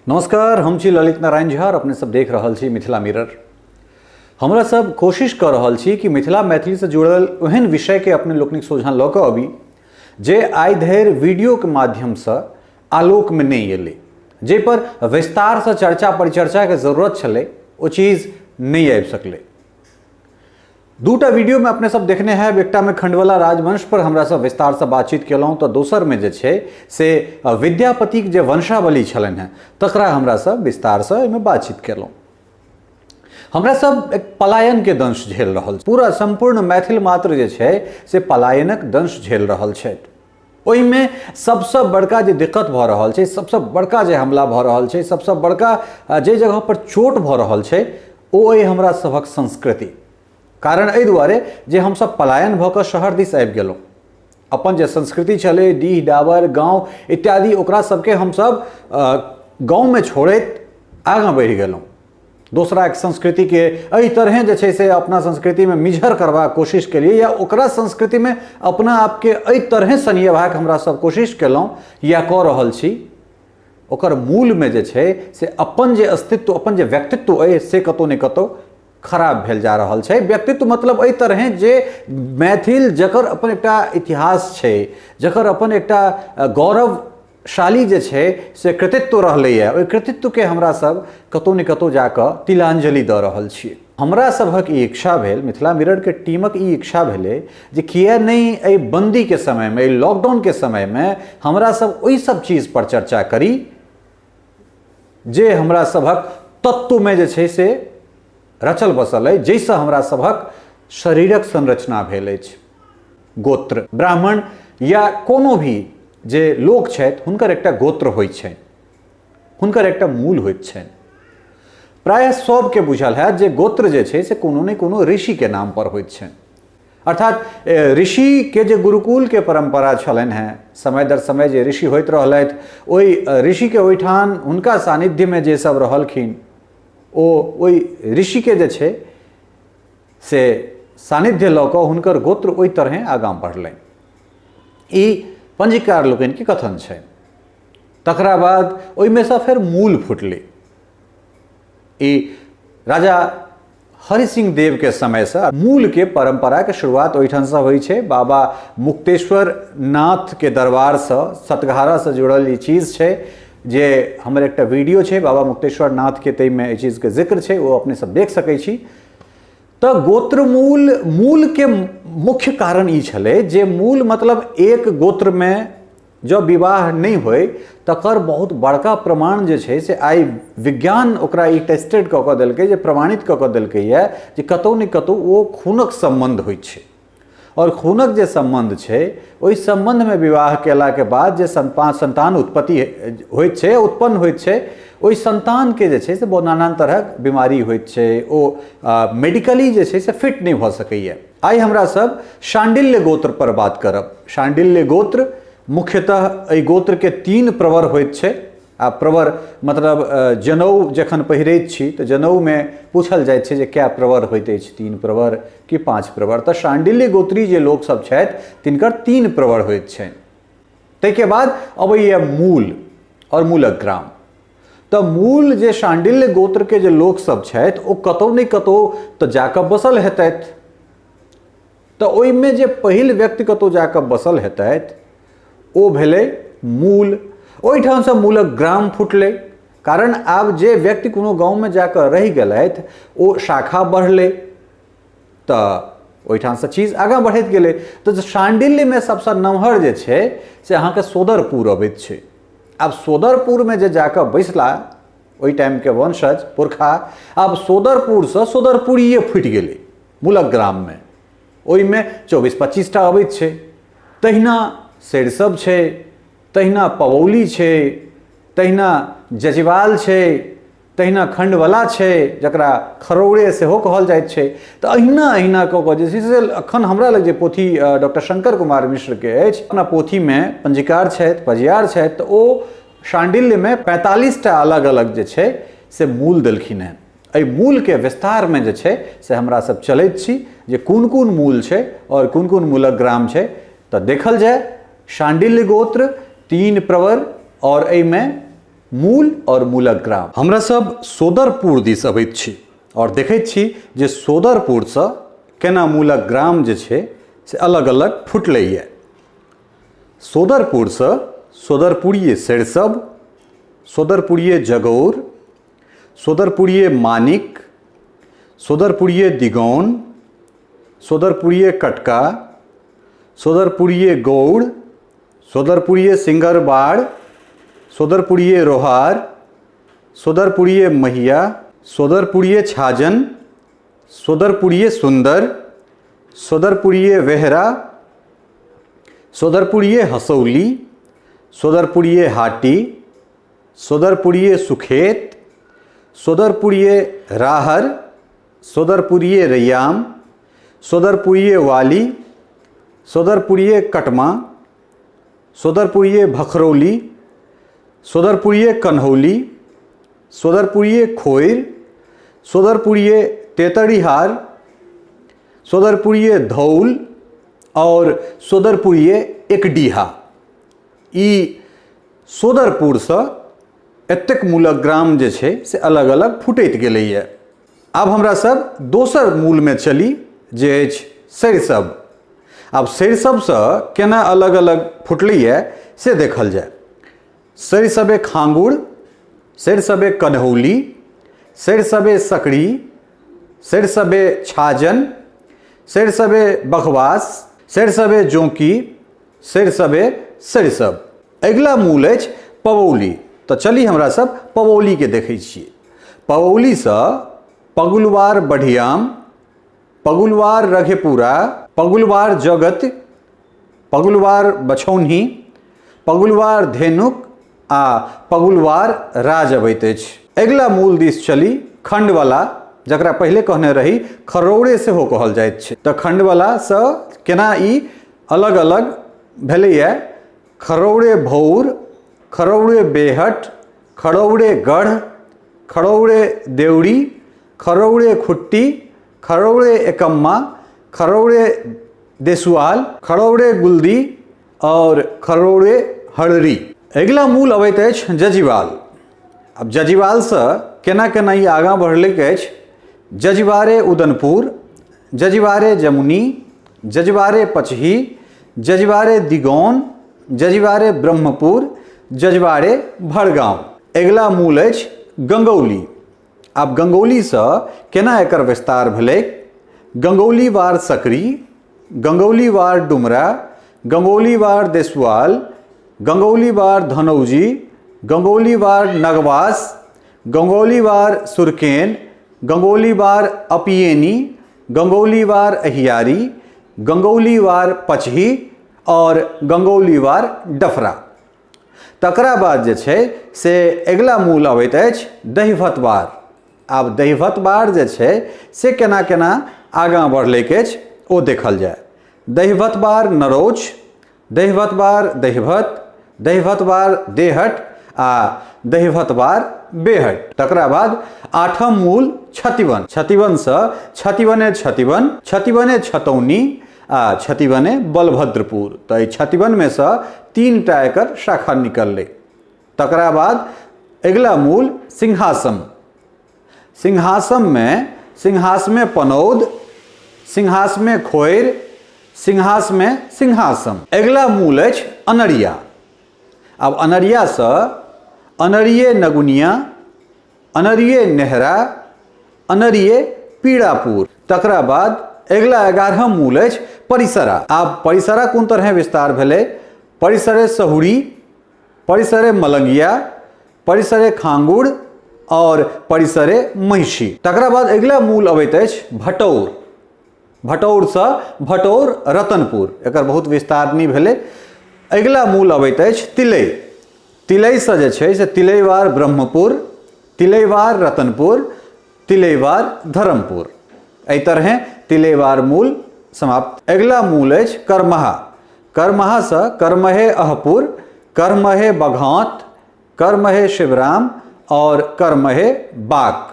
नमस्कार, हम छी ललित नारायण झा और अपने सब देख रहल छी मिथिला मिरर। हमरा सब कोशिश कर रहल छी कि मिथिला मैथिली से जुड़ल ओहन विषय के अपने लोकनिक सोझाँ लऽ कऽ अबी जे आइ धरि वीडियो के माध्यम से आलोक में नहीं एलै, जाहि पर विस्तार से चर्चा परिचर्चा के जरूरत छलै ओ चीज नहीं आबि सकलै। दूटा वीडियो में अपने सब देखने हैं, एकटा में खंडवला राजवंश पर हमरा सब विस्तार से बातचीत केलहुँ, तो दोसर में जे छै से विद्यापतिक जे वंशावली छलनि हेँ तकरा हमरा सब विस्तार से एहिमे बातचीत केलहुँ। हमरा सब एक पलायन के दंश झेल रहल, पूरा संपूर्ण मैथिल मात्र जे छै से पलायनक दंश झेल रहल छथि। ओहिमे सबसँ बड़का जे दिक्कत भऽ रहल छै, सबसँ बड़का जे हमला भऽ रहल छै, सबसँ बड़का जे जगह पर चोट भऽ रहल छै ओ अइ हमरा सभक संस्कृति। कारण एहि दुआरे जे हमसब पलायन भऽ कऽ शहर दिस आबि गेलहुँ, अपन जे संस्कृति छलै डीह डाबर गाँव इत्यादि ओकरा सबके हमसब गाँवमे छोड़ैत आगाँ बढ़ि गेलहुँ। दोसराके संस्कृतिके एहि तरहें जे छै से अपना संस्कृतिमे मिझर करबाक कोशिश केलियै या ओकरा संस्कृतिमे अपना आपके एहि तरहें सनियेबाक हमरा सब कोशिश केलहुँ या कऽ रहल छी। ओकर मूलमे जे छै से अपन जे अस्तित्व, अपन जे व्यक्तित्व अइ से कतहु ने कतहु खराब भेल जा रहल छै। व्यक्तित्व मतलब एहि तरहें जे मैथिल जकर अपन एकटा इतिहास छै, जकर अपन एकटा गौरवशाली जे छै से कृतित्व रहलैए, ओहि कृतित्वके हमरा सब कतहु ने कतहु जाकऽ तिलाञ्जलि दऽ रहल छियै। हमरा सभक ई इच्छा भेल, मिथिला मिररके टीमक ई इच्छा भेलै जे किए नहि एहि बन्दीके समयमे, एहि लॉकडाउनके समयमे हमरा सब ओहि सब चीजपर चर्चा करी जे हमरा सभक तत्वमे जे छै से रचल बसल अइ, जाहिसँ हमरा सभक शरीरक संरचना भेल अछि। गोत्र, ब्राह्मण या कोनो भी जे लोक छथि हुनकर एकटा गोत्र होइत छनि, हुनकर एकटा मूल होइत छनि। प्रायः सबके बुझल हैत जे गोत्र जे छै से कोनो ने कोनो ऋषिके नाम पर होइत छनि। अर्थात ऋषि के जे गुरुकुल के परंपरा छलनि हेँ, समय दर समय जे ऋषि होइत रहलथि ओहि ऋषि के ओहिठाम हुनका सानिध्य में जे सब रहलखिन ओ ओहि ऋषि के जे छै से सानिध्य लऽ कऽ हुनकर गोत्र ओहि तरहें आगाँ बढ़लनि। ई पंजीकार लोकनिके कथन छनि। तकरा बाद ओहिमेसँ फेर मूल फुटलै। ई राजा हरिसिंह देव के समय से मूल के परंपरा के शुरुआत ओहिठाम से होइ छै। बाबा मुक्तेश्वर नाथ के दरबार से सतघारा से जुड़ल ई चीज छै जे हमर एकटा वीडियो छै बाबा मुक्तेश्वर नाथ के, ताहिमे एहि चीज के जिक्र छै, ओ अपने सब देख सकै छी। तऽ गोत्रमूल, मूल के मुख्य कारण ई छलै जे मूल मतलब एक गोत्र में जँ विवाह नहि होइ तकर बहुत बड़का प्रमाण जे छै से आइ विज्ञान ओकरा ई टेस्टेड कऽ कऽ देलकै, जे प्रमाणित कऽ कऽ देलकै यऽ जे कतहु ने कतहु ओ खूनक सम्बन्ध होइ छै और खूनक जे सम्बन्ध छै ओहि सम्बन्धमे विवाह केलाके बाद जे संतान उत्पत्ति होइत छै, उत्पन्न होइत छै, ओहि संतानके जे छै से बहुत नानान तरहक बीमारी होइत छै, ओ मेडिकली जे छै से फिट नहि भऽ सकैए। आइ हमरा सब शांडिल्य गोत्र पर बात करब। शांडिल्य गोत्र मुख्यतः एहि गोत्र के 3 प्रवर होइत छै। आ प्रवर मतलब जनउ जखन पहिरैत छी तऽ जनउ में पूछल जाइत छै जे कै प्रवर होइत अछि, 3 प्रवर कि 5 प्रवर। तऽ शांडिल्य गोत्री जे लोक सब छथि तिनकर 3 प्रवर होइत छनि। ताहिके बाद अबैया मूल और मूलक ग्राम। तऽ मूल जे शांडिल्य गोत्र के जे लोक सब छथि ओ कतौ ने कतौ तऽ जाकऽ बसल हेतथि। तऽ ओहिमे जे पहिल व्यक्ति कतौ जाकऽ बसल हेतथि ओ भेलै मूल। ओहिठामसँ मूलक ग्राम फुटलै, कारण आब जे व्यक्ति कोनो गाँवमे जाकऽ रहि गेलथि ओ शाखा बढ़लै, तऽ ओहिठामसँ चीज आगाँ बढ़ैत गेलै। तऽ शांडिल्यमे सबसँ नमहर जे छै से अहाँके सोदरपुर अबैत छै। आब सोदरपुरमे जे जाकऽ बैसला ओहि टाइमके वंशज पुरखा, आब सोदरपुरसँ सोदरपुरिये फुटि गेलै मूलक ग्राममे। ओहिमे 24-25 टा अबैत छै। तहिना सरिसब छै, तहिना पवौली छै, तहिना जजवाल छै, तहिना खंडवला छै जकरा खरौरे सेहो कहल जाइत छै। तऽ अहिना अहिना कऽ कऽ जे छै से एखन हमरा लग जे पोथी डॉक्टर शंकर कुमार मिश्रके अछि, अपना पोथीमे पंजीकार छथि, पजियार छथि, तऽ ओ शांडिल्यमे 45 टा अलग अलग जे छै से मूल देलखिन हेँ। एहि मूलके विस्तारमे जे छै से हमरा सब चलैत छी जे कोन कोन मूल छै और कोन कोन मूलक ग्राम छै। तऽ देखल जाय शांडिल्य गोत्र 3 प्रवर और एहिमे मूल और मूलक ग्राम। हमरा सब सोदरपुर दिस अबैत छी और देखैत छी जे सोदरपुरसँ केना मूलक ग्राम जे छै से अलग अलग फुटलैए। सोदरपुरसँ सोदरपुरिये सरिसब, सोदरपुरिये जगौर, सोदरपुरिये मानिक, सोदरपुरिये दिगौन, सोदरपुरिये कटका, सोदरपुरिये गौड़, सोदरपुरिये सिंगरबाड़, सोदरपुरिये रोहार, सोदरपुरिये महिया, सोदरपुरिये छाजन, सोदरपुरिये सुंदर, सोदरपुरिये वेहरा, सोदरपुरिये हसौली, सोदरपुरिये हाटी, सोदरपुरिये सुखेत, सोदरपुरिये राहर, सोदरपुरिये रैयाम, सोदरपुरिये वाली, सोदरपुरिये कटमा, सोदरपुरिये भखरौली, सोदरपुरिये कन्हौली, सोदरपुरिये खोइर, सोदरपुरिये तेतड़िहार, सोदरपुरिये धौल और सोदरपुरिये एकडीहा। ई सोदरपुरसँ एतेक मूलक ग्राम जे छै से अलग अलग फुटैत गेलैए। आब हमरा सब दोसर मूलमे चली जे अछि सरिसब। आब सरिसबसँ केना अलग अलग फुटलैए से देखल जाय। सरिसबे खांगुर, सरिसबे कन्हौली, सरिसबे सकरी, सरिसबे छाजन, सरिसबे बघवास, सरिसबे जोंकी, सरिसबे सरिसब। अगिला मूल अछि पवौली। तऽ चली हमरा सब पवौलीके देखै छियै। पवौलीसँ पगुलवार बढ़ियाम, पगुलवार रघेपुरा, पगुलवार जगत, पगुलवार बछौनी, पगुलवार धेनुक आ पगुलवार राज अबैत अछि। अगिला मूल दिस चली खंडवला, जकरा पहिले कहने रही खरौड़े सेहो कहल जाइत छै। तऽ खंडवलासँ केना ई अलग अलग भेलैए। खरौड़े भौर, खरौड़े बेहट, खरौड़े गढ़, खरौड़े देउरी, खरौड़े खुट्टी, खरौड़े एकम्मा, खरौड़े देसुआल, खरौड़े गुल्दी और खरौड़े हड़री। अगिला मूल अबैत अछि जजीवाल। आब जजीवालसँ केना केना ई आगाँ बढ़लैक अछि। जजीवारे उदनपुर, जजीवारे जमुनी, जजीवारे पचही, जजीवारे दिगौन, जजीवारे ब्रह्मपुर, जजवारे भड़गांव। अगिला मूल अछि गंगौली। आब गंगौलीसँ केना एकर विस्तार भेलैक। गंगौलीवार सकरी, गंगौलीवार डुमरा, गंगौलीवार देसुआल, गंगौलीवार धनौजी, गंगौलीवार नगवास, गंगौलीवार सुरकेन, गंगौलीवार अपियेनी, गंगौलीवार अहियारी, गंगौलीवार पचही और गंगौलीवार डफरा। तकरा बाद जे छै से अगिला मूल अबैत अछि दहिभतवार। आब दहिभतवार जे छै से केना केना आगाँ बढ़लैक अछि ओ देखल जाय। दहिभतवार नरौछ, दहिभतवार दहिभत, दहिभतवार देहट आ दहिभतवार बेहट। तकरा बाद आठम मूल छतिवन। छतिवनसँ छतिवने छतिवन, छतिवने छतौनी आ छतिवने बलभद्रपुर। तऽ एहि छतिवनमे सँ 3टा एकर शाखा निकललै। तकरा बाद अगिला मूल सिंहासम। सिंहासममे सिंहासमे पनौद, सिंहासमे खोइर, सिंहासमे सिंहासम। अगिला मूल अछि अनरिया। आब अनरियासँ अनरिये नगुनिया, अनरिये नेहरा, अनरिये पीड़ापुर। तकरा बाद अगिला 11 मूल अछि परिसरा। आब परिसरा कोन तरहे विस्तार भेलै। परिसरे सहुरी, परिसरे मलंगिया, परिसरे खांगुड़ और परिसरे महिषी। तकरा बाद अगिला मूल अबैत अछि भटौर। भटौरसँ भटौर रतनपुर, एकर बहुत विस्तार नहि भेलै। अगिला मूल अबैत अछि तिलै। तिलैसँ जे छै से तिलैवार ब्रह्मपुर, तिलैवार रतनपुर, तिलैवार धर्मपुर। एहि तरहें तिलैवार मूल समाप्त। अगिला मूल अछि करमहा। करमहासँ करमहे अहपुर, करमहे बघौत, करमहे शिवराम और करमहे बाक।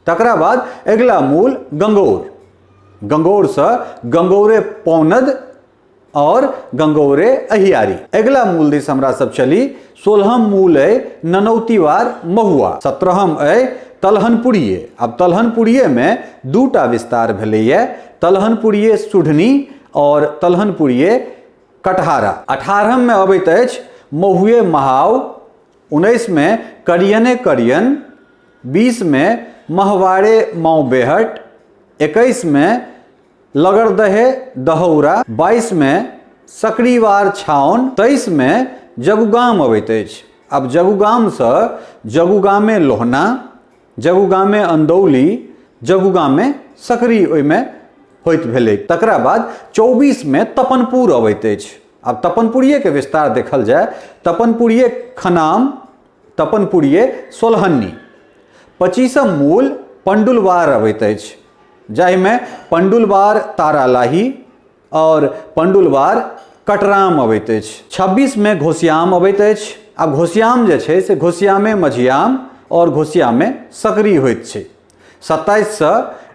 तकरा बाद अगिला मूल गंगौर। गंगौरसँ गंगौरे पौनद, और गंगौरे अहियारी। अगिला मूल दिस हमरा सब चली। 16हम मूल अइ ननौतीवार महुआ। 17हम अइ तलहनपुरिये। आब तलहनपुरिये में दूटा विस्तार भेलैए, तलहनपुरिये सुढ़नी और तलहनपुरिये कटहारा। 18हम में अबैत अछि महुए महाव। 19 में करियने करियन। 20 में महवारे माउ बेहट। 21 में लगरदहे दहौरा। 22 में सकरीवार छाउन। 23 में जगुगाम अबैत अछि। आब जगुगामसँ जगुगामे लोहना, जगुगामे अंदौली, जगुगामे सकरी ओहिमे होइत भेलै। तकरा बाद 24 में तपनपुर अबैत अछि। आब तपनपुरिये के विस्तार देखल जाय, तपनपुरिये खनाम, तपनपुरिये सोलहन्नी। 25म मूल पंडुलवार अबैत अछि, जाहिमे पंडुलवार तारालाही और पंडुलवार कटराम अबैत अछि। 26 में घोसियाम अबैत अछि। आब घोसियाम जे छै से घोसियामे मझियाम और घोसियामे सकरी होइत छै। 27 से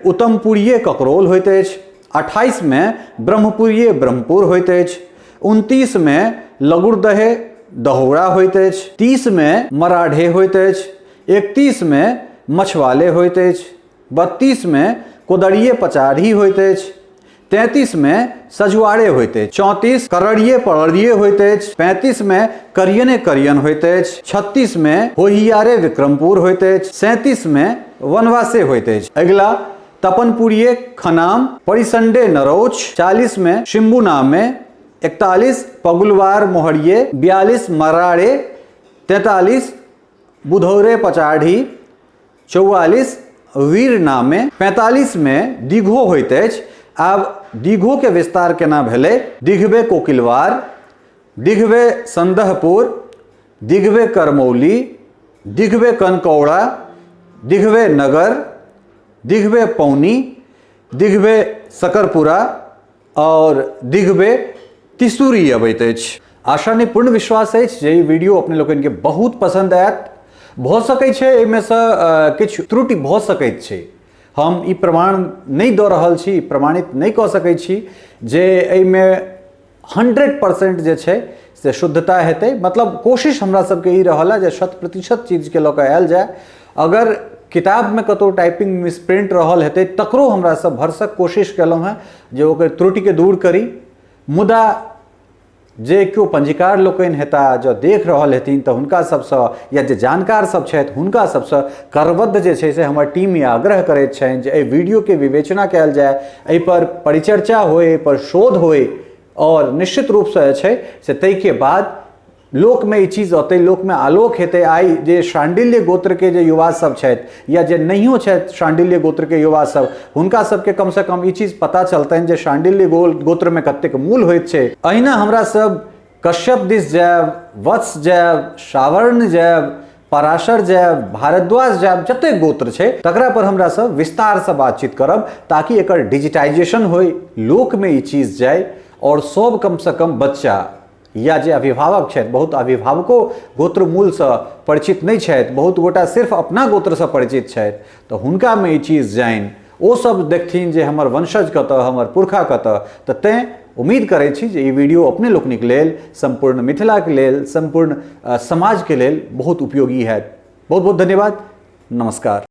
उत्तमपुरिये ककरोल होइत अछि। 28 में ब्रह्मपुरिये ब्रह्मपुर होइत अछि। 29 में लगुरदहे दहौरा होइत अछि। 30 में मराढ़े होइत अछि। 31 में मछवाले होइत अछि। 32 में कोदरिये पचाढ़ी होइत अछि। 33 में सजुआरे होइत अछि। 34 करड़िये पड़रिये होइत अछि। 35 में करियने करियन होइत अछि। 36 में होहियारे विक्रमपुर होइत अछि। 37 में वनवासे होइत अछि। अगिला तपनपुरिये खनाम, परिसंडे नरौछ। 40 में शिम्बुनामे। 41 पगुलवार मोहरिये। 42 मराड़े। 43 बुधौरे पचाढ़ी। 44 वीरनामे। 45 में दीघो होइत अछि। आब दीघो के विस्तार केना भेलै, दिघबे कोकिलवार, दिघबे संदहपुर, दिघबे करमौली, दिघबे कनकौड़ा, दिघबे नगर, दिघबे पौनी, दिघबे सकरपुरा और दिघबे तिसुरी अबैत अछि। आशा नहि, पूर्ण विश्वास अछि जे ई वीडियो अपने लोकनिके बहुत पसंद आयत। भऽ सकै छै एहिमेसँ किछु त्रुटि भऽ सकैत छै। हम ई प्रमाण नहि दऽ रहल छी, प्रमाणित नहि कऽ सकै छी जे एहिमे 100% जे छै से शुद्धता हेतै। मतलब कोशिश हमरा सबके ई रहल है जे 100% चीजके लऽ कऽ आयल जाय। अगर किताबमे कतहु टाइपिंग मिसप्रिंट रहल हेतै तकरो हमरा सब भरसक कोशिश केलहुँ हेँ जे ओकर त्रुटिके दूर करी। मुदा जे केओ पंजीकार लोकनि हेता, जँ देख रहल हेथिन तऽ हुनका सबसँ या जे जानकार सब छथि हुनका सबसँ करबद्ध जे छै से हमर टीम ई आग्रह करैत छनि जे एहि वीडियोके विवेचना कयल जाय, एहिपर परिचर्चा होय, एहिपर शोध होय और निश्चित रूपसँ जे छै से ताहिके बाद लोकमे ई चीज अतै, लोकमे आलोक हेतै। आइ जे शाण्डिल्य गोत्रके जे युवा सब छथि या जे नहियो छथि शाण्डिल्य गोत्रके युवा सब, हुनका सबके कमसँ कम ई चीज पता चलतनि जे शाण्डिल्य गोत्रमे कतेक मूल होइत छै। अहिना हमरा सब कश्यप दिस जायब, वत्स जायब, सावर्ण जायब, पराशर जायब, भारद्वाज जायब, जतेक गोत्र छै तकरा पर हमरा सब विस्तारसँ बातचीत करब ताकि एकर डिजिटाइजेशन होय, लोकमे ई चीज जाय और सब कमसँ कम बच्चा या जे अभिभावक छथि, बहुत अभिभावको गोत्र मूलसँ परिचित नहि छथि, बहुत गोटा सिर्फ अपना गोत्रसँ परिचित छथि, तऽ हुनकामे ई चीज जानि ओ सब देखथिन जे हमर वंशज कतऽ, हमर पुरखा कतऽ। तऽ तैँ उम्मीद करै छी जे ई वीडियो अपने लोकनिक लेल, सम्पूर्ण मिथिलाके लेल, सम्पूर्ण समाजके लेल बहुत उपयोगी हैत। बहुत बहुत धन्यवाद, नमस्कार।